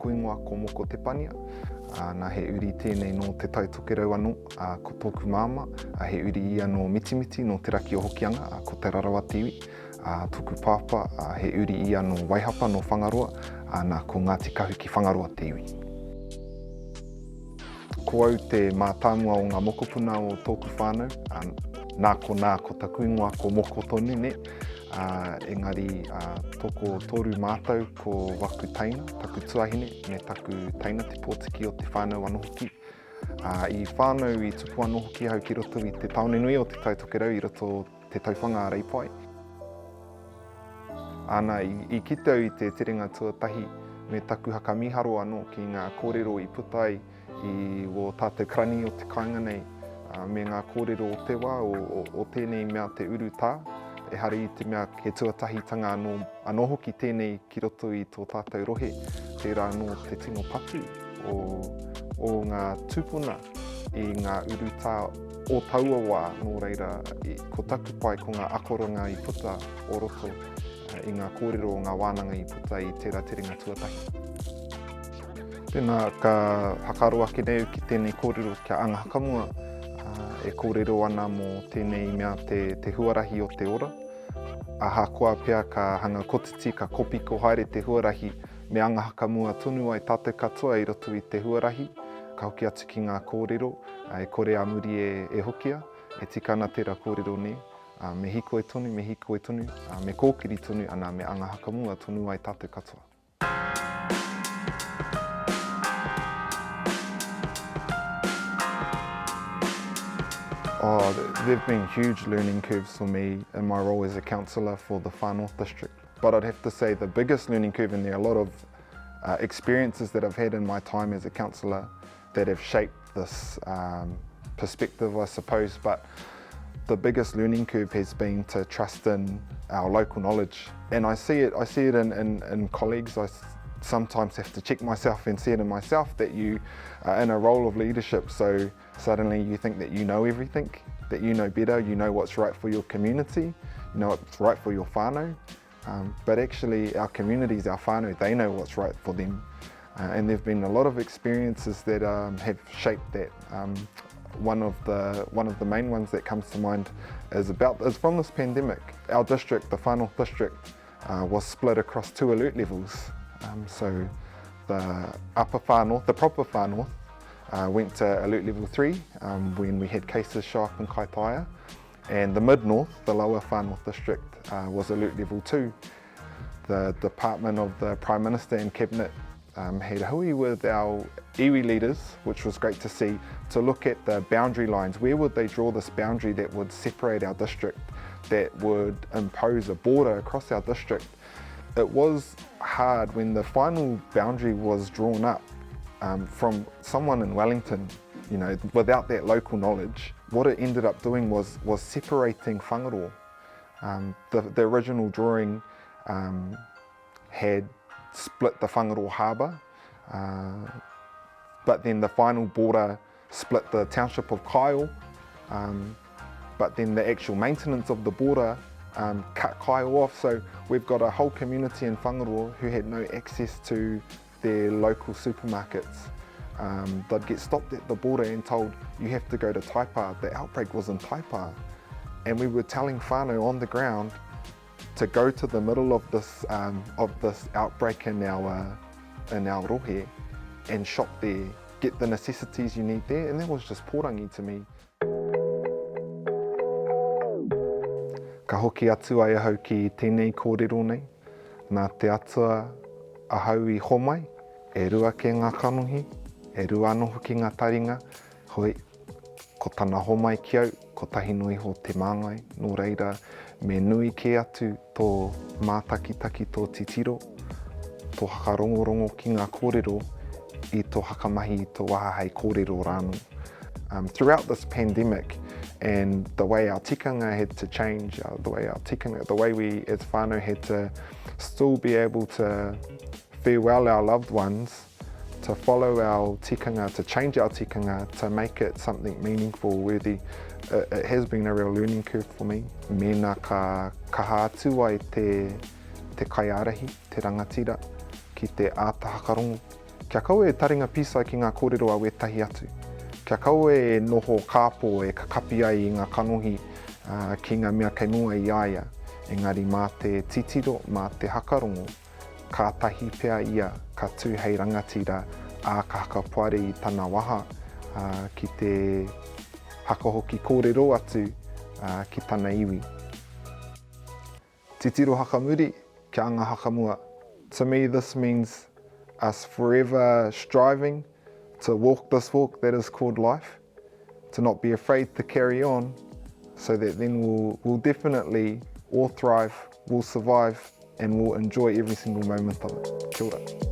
taku ingoa ko Moko Te Pania. Nā, he uri tēnei nō Te Tai Tokerau anō. Ko tōku māmā, he uri ia nō Mitimiti, nō Te Raki o Hokianga, ko Te Rarawa te iwi. Tōku pāpā, he uri ia nō Waihapa, nō Whangaroa, nā, ko Ngāti Kahu ki Whangaroa te iwi. Ko au te mātāmua o ngā mokopuna o tōku whānau, nā konā ko taku ingoa ko Moko tonu, nē. Engari tokotoru mātou ko waku teina, taku tuahine me taku teina te pōtiki o te whānau anō hoki. I whānau, i tupu anō hoki ahau ki roto i te tāone nui o Te Tai Tokerau i roto o Te Tauwhanga a Reipae. Āna, i kite au i te terenga tuatahi me taku haka mīharo anō ki ngā kōrero i puta ai i wō tātou karani o te kāinga nei, me ngā kōrero o te wā o tēnei mea te urutā. Ehara i te mea he tuatahitanga anō, anō hoki tēnei ki roto i tō tātou rohe, tērā anō te tino patu o, o ngā tūpuna i ngā urutā o taua wā, nō reira, ko taku pai ko ngā akoranga i puta o roto i ngā kōrero o ngā wānanga i puta i tērā terenga tuatahi. Tēnā, ka whakaaro ake nei au ki tēnei kōrero kia anga hakamua e kōrero ana mō tēnei mea te, te huarahi o te ora. Ahakoa pea ka hanga kotiti, ka kopiko haere te huarahi, me anga hakamua tonu ai tātou katoa i roto i te huarahi, ka hoki atu ki ngā kōrero, e kore a muri e, e hokia, e tika ana tērā kōrero nē. Me hīkoi tonu, me hīkoi tonu, me kōkiri tonu, ana, me anga hakamua tonu ai tātou katoa. Oh, there have been huge learning curves for me in my role as a councillor for the Far North District. But I'd have to say the biggest learning curve, and there are a lot of uh, experiences that I've had in my time as a councillor that have shaped this um, perspective, I suppose. But the biggest learning curve has been to trust in our local knowledge. And I see it, I see it in, in, in colleagues. I sometimes have to check myself and see it in myself that you are in a role of leadership. So suddenly you think that you know everything, that you know better, you know what's right for your community, you know what's right for your whānau. Um, but actually our communities, our whānau, they know what's right for them. Uh, and there have been a lot of experiences that um, have shaped that. Um, one of the one of the main ones that comes to mind is about is from this pandemic. Our district, the Far North District, uh, was split across two alert levels. Um, so the upper far north, the proper far north, uh, went to alert level three um, when we had cases show up in Kaitaia. And the mid-north, the lower far north district, uh, was alert level 2. The Department of the Prime Minister and Cabinet um, had a hui with our iwi leaders, which was great to see, to look at the boundary lines. Where would they draw this boundary that would separate our district, that would impose a border across our district? It was hard when the final boundary was drawn up um, from someone in Wellington, you know, without that local knowledge. What it ended up doing was, was separating Whangaroa. Um, the, the original drawing um, had split the Whangaroa harbour, uh, but then the final border split the township of Kyle, um, but then the actual maintenance of the border um, cut Kyle off. So we've got a whole community in Whangaroa who had no access to their local supermarkets. Um, they'd get stopped at the border and told, you have to go to Taipa. The outbreak was in Taipa. And we were telling whānau on the ground to go to the middle of this, um, of this outbreak in our, in our rohe and shop there, get the necessities you need there. And that was just pōrangi to me. Ka hoki atu ai ahau ki tēnei kōrero nei, nā te Atua ahau i homai, e rua kē ngā kanohi, e rua anō hoki ngā taringa, hoi, ko tana homai ki au, kotahi noa iho te māngai, nō reira, me nui kē atu tō mātakitaki, tō titiro, tō whakarongorongo ki ngā kōrero i tō whakamahi i tō waha hei kōrero rānō. Um, throughout this pandemic and the way our tikanga had to change, uh, the way our tikanga, the way we as whānau had to still be able to farewell our loved ones, to follow our tikanga, to change our tikanga, to make it something meaningful, worthy, it, it has been a real learning curve for me. Mēnā ka kaha atu ai te, te kaiārahi, te rangatira, ki te āta hakarongo. Kia kaua e taringa pīsai ki ngā kōrero a wētahi atu. Kia kaua e noho kāpō e kakapi ai i ngā kanohi ki ngā mea kei mua i a ia, engari mā te titiro, mā te hakarongo, kātahi pea ia ka tū hei rangatira, ā, ka hakapoare i tana waha ki te hakahoki kōrero atu ki tana iwi. Titiro hakamuri, kia anga hakamua. To me this means us forever striving to walk this walk that is called life, to not be afraid to carry on so that then we'll, we'll definitely all thrive, we'll survive and we'll enjoy every single moment of it. Kia ora.